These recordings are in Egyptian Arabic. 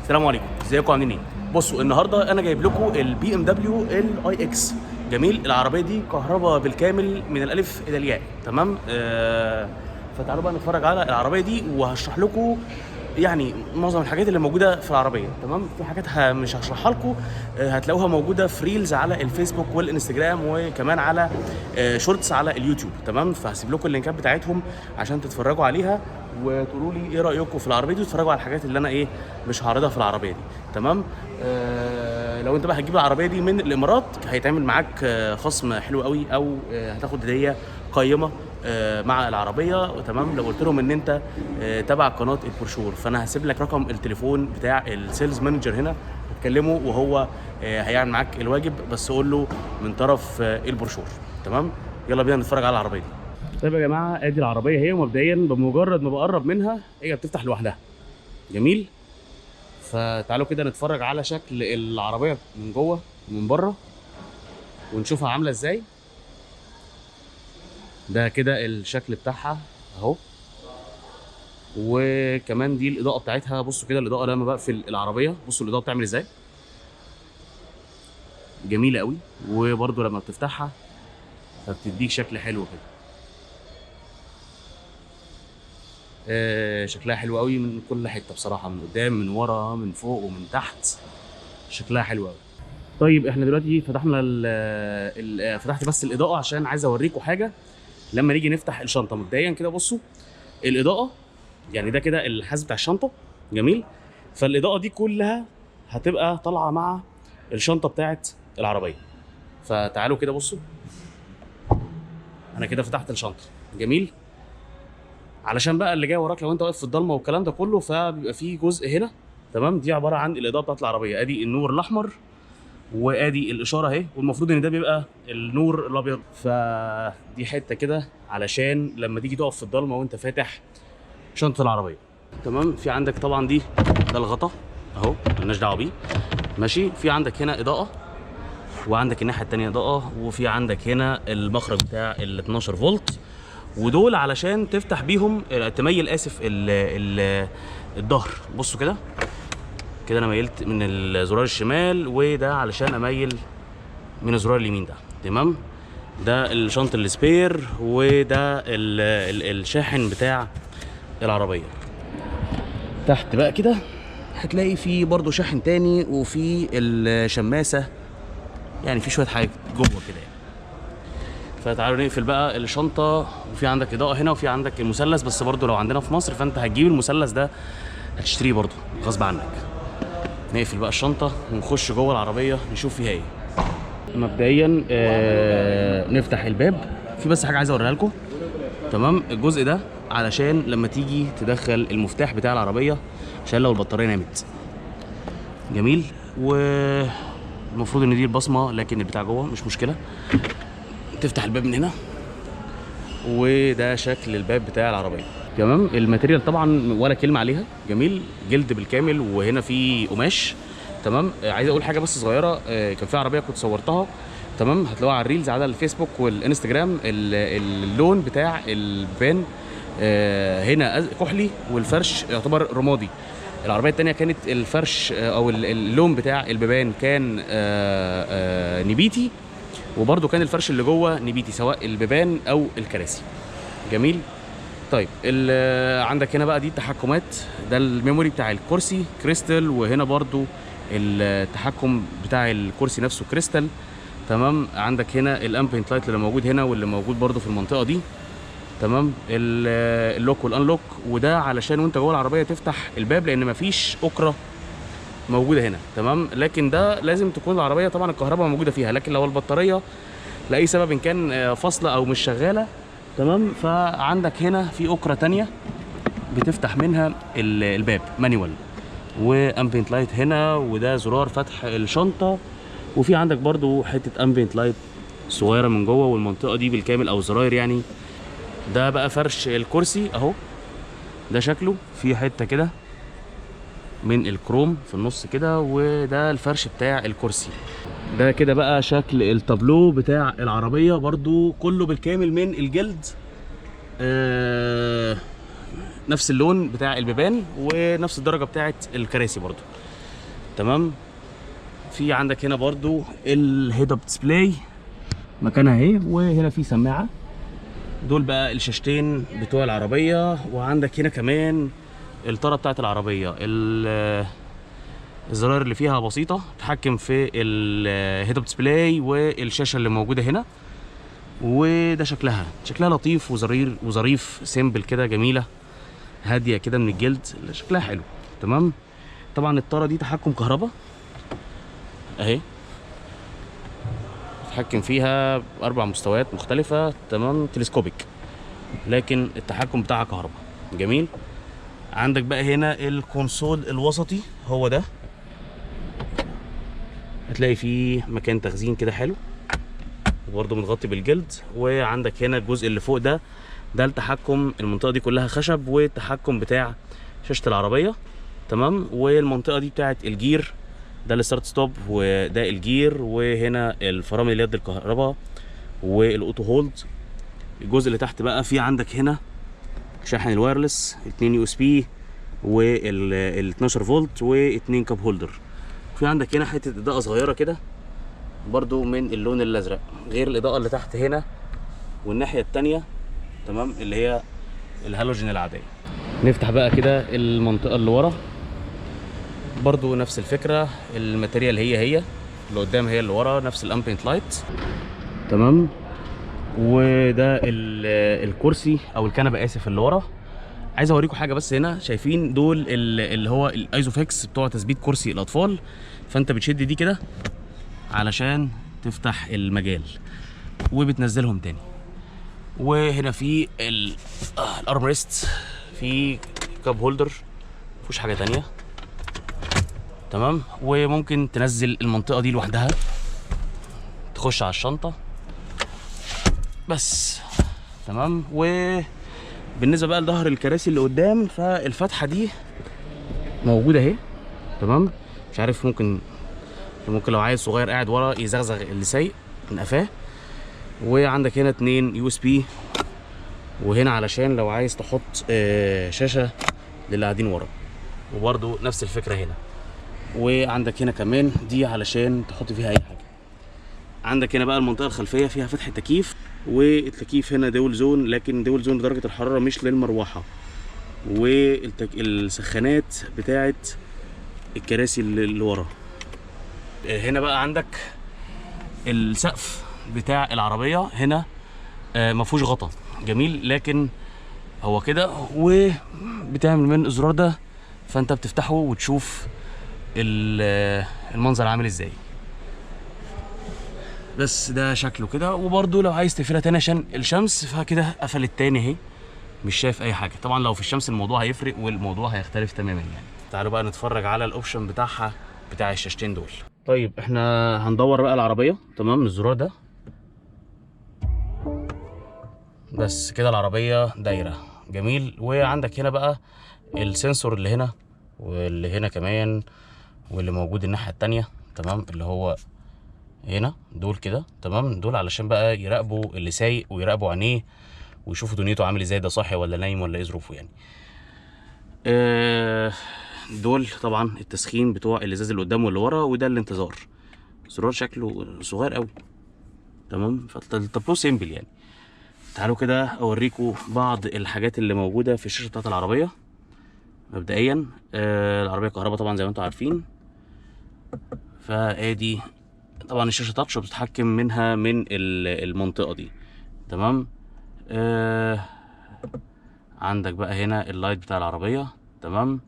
السلام عليكم، ازيكم؟ عاملين ايه؟ بصوا، النهارده انا جايب لكم ال BMW ال iX. جميل، العربية دي كهرباء بالكامل من الالف الى الياء. تمام. فتعالوا بقى نتفرج على العربية دي وهشرح لكم يعني معظم الحاجات اللي موجودة في العربيه. تمام، في حاجات مش هشرحها لكم، هتلاقوها موجودة في reels على الفيسبوك والانستجرام وكمان على shorts على اليوتيوب. تمام، فهسيب لكم اللينكات بتاعتهم عشان تتفرجوا عليها وتقولوا لي ايه رايكم في العربية دي، وتتفرجوا على الحاجات اللي انا ايه مش هعرضها في العربية دي. تمام. لو انت بقى هتجيب العربية دي من الامارات هيتعمل معاك خصم حلو قوي، او هتاخد هديه قيمة مع العربيه. تمام، لو قلت لهم ان انت تبع قناة البرشور، فانا هسيب لك رقم التليفون بتاع ال sales manager هنا، هتكلمه وهو هيعمل معاك الواجب، بس قول له من طرف البرشور. تمام، يلا بينا نتفرج على العربية دي. طيب يا جماعه، ادي العربية اهي، ومبدئيا بمجرد ما بقرب منها هي بتفتح لوحدها. جميل، فتعالوا كده نتفرج على شكل العربية من جوه ومن بره ونشوفها عامله ازاي. ده كده الشكل بتاعها اهو، وكمان دي الاضاءة بتاعتها. بصوا كده الاضاءة لما بقفل العربيه، بصوا الاضاءة بتعمل ازاي، جميلة قوي. وبرده لما بتفتحها فبتديك شكل حلو كده. شكلها حلو قوي من كل حتة بصراحه، من قدام، من ورا، من فوق، ومن تحت، شكلها حلو قوي. طيب احنا دلوقتي فتحنا ال فتحت بس الاضاءة عشان عايز اوريكم حاجة لما نيجي نفتح الشنطة. مبدئيا كده بصوا الاضاءة، يعني ده كده الحاز بتاع الشنطة. جميل، فالاضاءه دي كلها هتبقى طالعه مع الشنطة بتاعت العربية. فتعالوا كده بصوا، انا كده فتحت الشنطة. جميل، علشان بقى اللي جاي وراك لو انت واقف في الضلمة والكلام ده كله، فبيبقى فيه جزء هنا. تمام، دي عبارة عن الاضاءة بتاعت العربية، ادي النور الاحمر وادي الاشارة اهي، والمفروض ان ده بيبقى النور الابيض. فدي حتة كده علشان لما تيجي تقف في الضلمة وانت فاتح شنطه العربية. تمام، في عندك طبعا دي ده الغطا اهو، مالناش دعوه بيه. ماشي، في عندك هنا اضاءه، وعندك الناحية التانية اضاءه، وفي عندك هنا المخرج بتاع ال 12 فولت، ودول علشان تفتح بيهم تميل، اسف، الظهر. بصوا كده كده انا ميلت من الزرار الشمال، وده علشان اميل من الزرار اليمين ده. تمام، ده الشنط ال spare، وده الشاحن بتاع العربية. تحت بقى كده هتلاقي في برضو شاحن تاني، وفي الشماسه، يعني في شوية حاجات جوه كده يعني. فتعالوا نقفل بقى الشنطة. وفي عندك اضاءه هنا، وفي عندك المثلث، بس برضو لو عندنا في مصر فانت هتجيب المثلث ده هتشتريه برضو غصب عنك. نقفل بقى الشنطة ونخش جوه العربية نشوف فيها ايه. مبدئيا نفتح الباب. في بس حاجة عايز اوريها لكم. تمام، الجزء ده علشان لما تيجي تدخل المفتاح بتاع العربية، عشان لو البطارية نامت. جميل، والمفروض ان دي البصمة، لكن البتاع جوه مش مشكلة. تفتح الباب من هنا، وده شكل الباب بتاع العربية. تمام، ال material طبعا ولا كلمة عليها. جميل، جلد بالكامل، وهنا في قماش. تمام، عايز اقول حاجة بس صغيرة. كان في عربية كنت صورتها، تمام، هتلاقوها على ال reels على الفيسبوك والانستجرام. اللون بتاع البان، هنا كحلي، والفرش يعتبر رمادي. العربية التانية كانت الفرش، او اللون بتاع البيبان كان نبيتي، وبرده كان الفرش اللي جوه نبيتي، سواء البيبان او الكراسي. جميل. طيب عندك هنا بقى دي التحكمات، ده ال memory بتاع الكرسي كريستال، وهنا برضو التحكم بتاع الكرسي نفسه كريستال. تمام، عندك هنا ال ambient light اللي موجود هنا، واللي موجود برضو في المنطقة دي. تمام، ال lock وال unlock، وده علشان وانت جوه العربية تفتح الباب، لان مفيش اكره موجودة هنا. تمام، لكن ده لازم تكون العربية طبعا الكهرباء موجودة فيها، لكن لو البطارية لاي سبب ان كان، فاصلة او مش شغالة، تمام، فعندك هنا في اكره تانية بتفتح منها الباب manual، و ambient light هنا، وده زرار فتح الشنطة، وفي عندك برضو حتة ambient light صغيرة من جوه، والمنطقة دي بالكامل او زراير يعني. ده بقى فرش الكرسي اهو، ده شكله في حتة كده من الكروم في النص كده، وده الفرش بتاع الكرسي. ده كده بقى شكل التابلو بتاع العربية، برضو كله بالكامل من الجلد. نفس اللون بتاع البيبان ونفس الدرجة بتاعه الكراسي برضو. تمام. في عندك هنا برضو ال head up display مكانها اهي، وهنا في سماعه. دول بقى الشاشتين بتوع العربية. وعندك هنا كمان الطاره بتاعت العربية، الزراير اللي فيها بسيطة، تتحكم في ال head up display والشاشه اللي موجودة هنا. وده شكلها لطيف وظريف وظريف، simple كده، جميلة هادية كده من الجلد، شكلها حلو. تمام. طبعا الطاره دي تحكم كهرباء اهي، تتحكم فيها باربع مستويات مختلفة. تمام. telescopic، لكن التحكم بتاعها كهرباء. جميل. عندك بقى هنا ال console الوسطي هو ده، هتلاقي فيه مكان تخزين كده حلو، وبرده متغطي بالجلد. وعندك هنا الجزء اللي فوق ده، ده التحكم، المنطقة دي كلها خشب، والتحكم بتاع شاشة العربية. تمام. والمنطقة دي بتاعه ال gear، ده ال start stop وده ال gear، وهنا الفرامل اليد الكهرباء وال auto hold. الجزء اللي تحت بقى في عندك هنا شاحن ال wireless، 2 USB وال 12 فولت، و2 cup holder. في عندك هنا حتة اضاءه صغيرة كده برضو من اللون الازرق، غير الاضاءة اللي تحت هنا والناحية التانية. تمام، اللي هي الهالوجين العادية. نفتح بقى كده المنطقة اللي ورا، برضو نفس الفكرة، ال material هي هي اللي قدام هي اللي ورا، نفس ال ambient light. تمام. وده الكرسي او الكنبة اسف اللي ورا. عايز اوريكم حاجة بس هنا، شايفين دول اللي هو ال ISOFIX بتوع تثبيت كرسي الاطفال، فانت بتشد دي كده علشان تفتح المجال وبتنزلهم تاني. وهنا في ال armrest، في cup holder، مفيش حاجة تانية. تمام. وممكن تنزل المنطقة دي لوحدها، تخش على الشنطة بس. تمام. وبالنسبة بقى لظهر الكراسي اللي قدام، فالفتحه دي موجودة اهي. تمام. مش عارف، ممكن لو عيل صغير قاعد ورا يزغزغ اللي سايق من قفاه. وعندك هنا 2 USB، وهنا علشان لو عايز تحط شاشة للي قاعدين ورا، وبرده نفس الفكرة هنا. وعندك هنا كمان دي علشان تحط فيها اي حاجة. عندك هنا بقى المنطقة الخلفية فيها فتحه تكييف، والتكييف هنا dual zone، لكن dual zone درجه الحرارة مش للمروحه. والسخانات بتاعه الكراسي اللي ورا. هنا بقى عندك السقف بتاع العربية هنا، ما فيهوش غطا. جميل. لكن هو كده، وبتعمل من الزرار ده، فانت بتفتحه وتشوف المنظر عامل ازاي. بس ده شكله كده. وبرده لو عايز تقفلها تاني عشان الشمس، فكده قفلت تاني اهي، مش شايف اي حاجة. طبعا لو في الشمس الموضوع هيفرق والموضوع هيختلف تماما يعني. تعالوا بقى نتفرج على ال option بتاعها بتاع الشاشتين دول. طيب احنا هندور بقى العربية. تمام. الزرار ده بس كده العربية دايرة. جميل. وعندك هنا بقى ال sensor اللي هنا واللي هنا كمان واللي موجود الناحية التانية. تمام. اللي هو هنا دول كده. تمام. دول علشان بقى يراقبوا اللي سايق ويراقبوا عينيه ويشوفوا دنيته عامل ازاي، ده صاحي ولا نايم ولا ايه ظروفه يعني. دول طبعا التسخين بتوع الازاز اللي قدام واللي ورا، وده الانتظار. زرار شكله صغير قوي. تمام. فالتابلو simple يعني. تعالوا كده اوريكم بعض الحاجات اللي موجودة في الشاشة بتاعت العربية. مبدئيا العربية كهرباء طبعا زي ما انتم عارفين، فادي طبعا الشاشة touch وبتتحكم منها من المنطقة دي. تمام. عندك بقى هنا ال light بتاع العربية. تمام.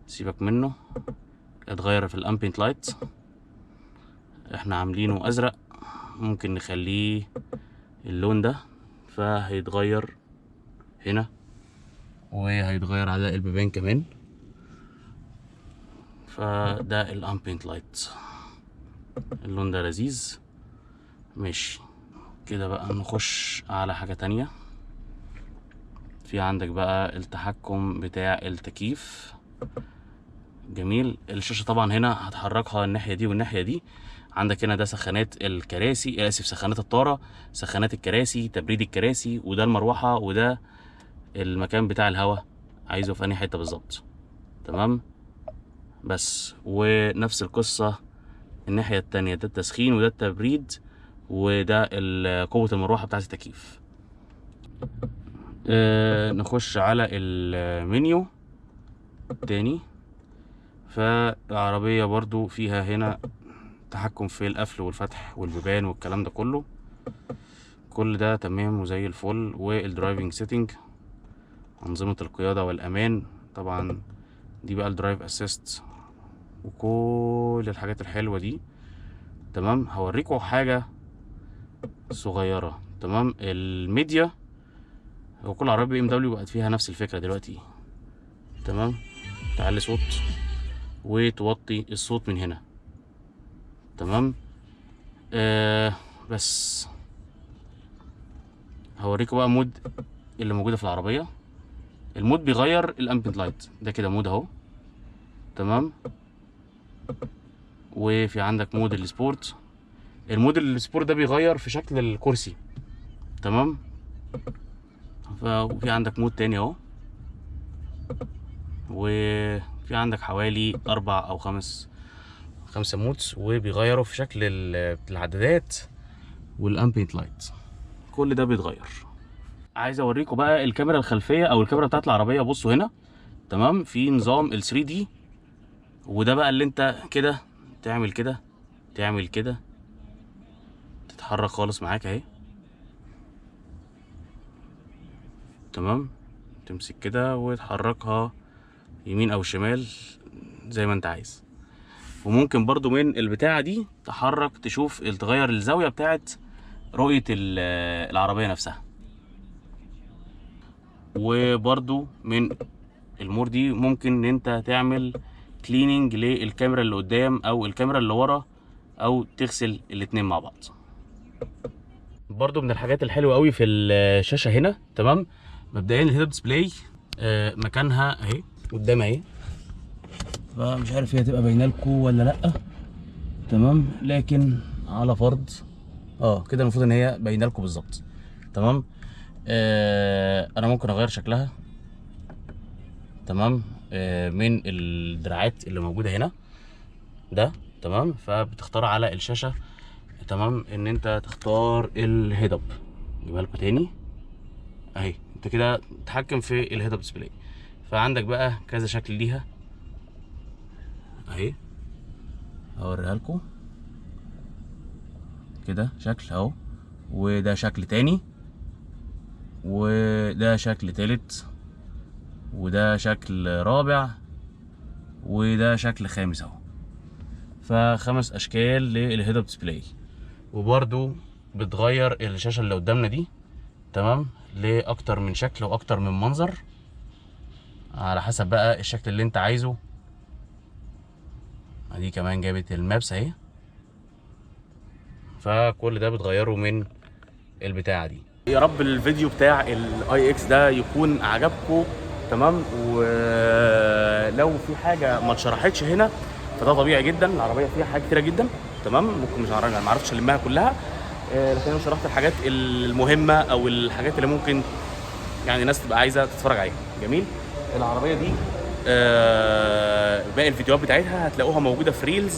سيبك منه، اتغير في ال ambient light، احنا عاملينه ازرق، ممكن نخليه اللون ده، فهيتغير هنا وهيتغير على البيبان كمان. فده ال ambient light، اللون ده لذيذ. ماشي كده بقى نخش على حاجة تانية. في عندك بقى التحكم بتاع التكييف. جميل. الشاشة طبعا هنا هتحركها الناحية دي والناحية دي. عندك هنا ده سخانات الكراسي، اسف سخانات الطارة، سخانات الكراسي، تبريد الكراسي، وده المروحة، وده المكان بتاع الهواء عايزه في انهي حتة بالظبط. تمام، بس ونفس القصة الناحية التانية، ده التسخين وده التبريد وده قوة المروحة بتاعه التكييف. نخش على المنيو تاني. فالعربية برضو فيها هنا تحكم في القفل والفتح والبيبان والكلام ده كله، كل ده تمام وزي الفل. وال driving setting، أنظمة القيادة والأمان، طبعا دي بقى ال drive assist وكل الحاجات الحلوة دي. تمام، هوريكم حاجة صغيرة. تمام، الميديا، هو كل عربية BMW بقت فيها نفس الفكرة دلوقتي. تمام، تعلي صوت وتوطي الصوت من هنا. تمام، بس هوريكم بقى mode اللي موجودة في العربية. ال mode بيغير ال ambient light، ده كده mode اهو. تمام، وفي عندك mode ال sport. ال mode ال sport ده بيغير في شكل الكرسي. تمام، وفي عندك mode تاني اهو، وفي عندك حوالي اربع او خمسة modes، وبيغيروا في شكل العدادات وال ambient light، كل ده بيتغير. عايز اوريكم بقى الكاميرا الخلفية او الكاميرا بتاعت العربية. بصوا هنا، تمام، في نظام ال 3D، وده بقى اللي انت كده تعمل كده، تعمل كده، تتحرك خالص معاك اهي. تمام، تمسك كده وتحركها يمين او شمال زي ما انت عايز. وممكن برضو من البتاعة دي تحرك، تشوف تغير الزاوية بتاعت رؤية العربية نفسها. وبرضو من ال more دي ممكن ان انت تعمل cleaning للكاميرا اللي قدام او الكاميرا اللي ورا، او تغسل الاتنين مع بعض. برضو من الحاجات الحلوة قوي في الشاشة هنا، تمام، مبدئيا ال head display، مكانها اهي قدام اهي، فمش عارف هي هتبقى باينة لكم ولا لا. تمام، لكن على فرض كده المفروض ان هي باينة لكم بالظبط. تمام، انا ممكن اغير شكلها. تمام، من الدراعات اللي موجودة هنا ده. تمام، فبتختار على الشاشة، تمام، ان انت تختار ال head up. اجيبها لكم تاني اهي، انت كده تتحكم في ال head up display. فعندك بقى كذا شكل ليها اهي، هوريها لكم كده شكل اهو، وده شكل تاني، وده شكل تالت، وده شكل رابع، وده شكل خامس اهو. فخمس اشكال لل head up display. وبرده بتغير الشاشة اللي قدامنا دي، تمام، لاكتر من شكل واكتر من منظر على حسب بقى الشكل اللي انت عايزه. ادي كمان جابت ال maps اهي. فكل ده بتغيره من البتاعه دي. يا رب الفيديو بتاع ال iX ده يكون عجبكم. تمام، ولو في حاجة ما اتشرحتش هنا فده طبيعي جدا، العربية فيها حاجات كتيرة جدا. تمام، ممكن مش عارف، ما عرفتش المها كلها، لكن انا شرحت الحاجات المهمة او الحاجات اللي ممكن الناس تبقى عايزه تتفرج عليها. جميل، العربية دي باقي الفيديوهات بتاعتها هتلاقوها موجودة في reels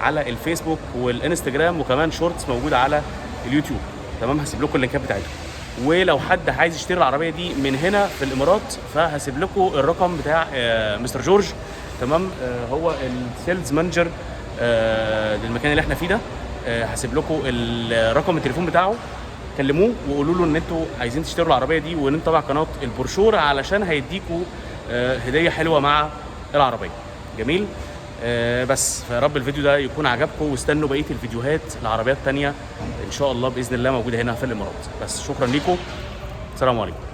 على الفيسبوك والانستجرام، وكمان shorts موجودة على اليوتيوب. تمام، هسيب لكم اللينكات بتاعتهم. ولو حد عايز يشتري العربية دي من هنا في الامارات فهسيب لكم الرقم بتاع مستر جورج. تمام، هو ال sales manager للمكان اللي احنا فيه ده. هسيب لكم الرقم التليفون بتاعه، كلموه وقولوا له ان انتوا عايزين تشتروا العربية دي وان انتوا تبع قناة البرشور، علشان هيديكوا هديه حلوة مع العربية. جميل، بس فيا رب الفيديو ده يكون عجبكم، واستنوا بقية الفيديوهات لعربيات تانية ان شاء الله باذن الله موجودة هنا في الامارات. بس شكرا لكم، السلام عليكم.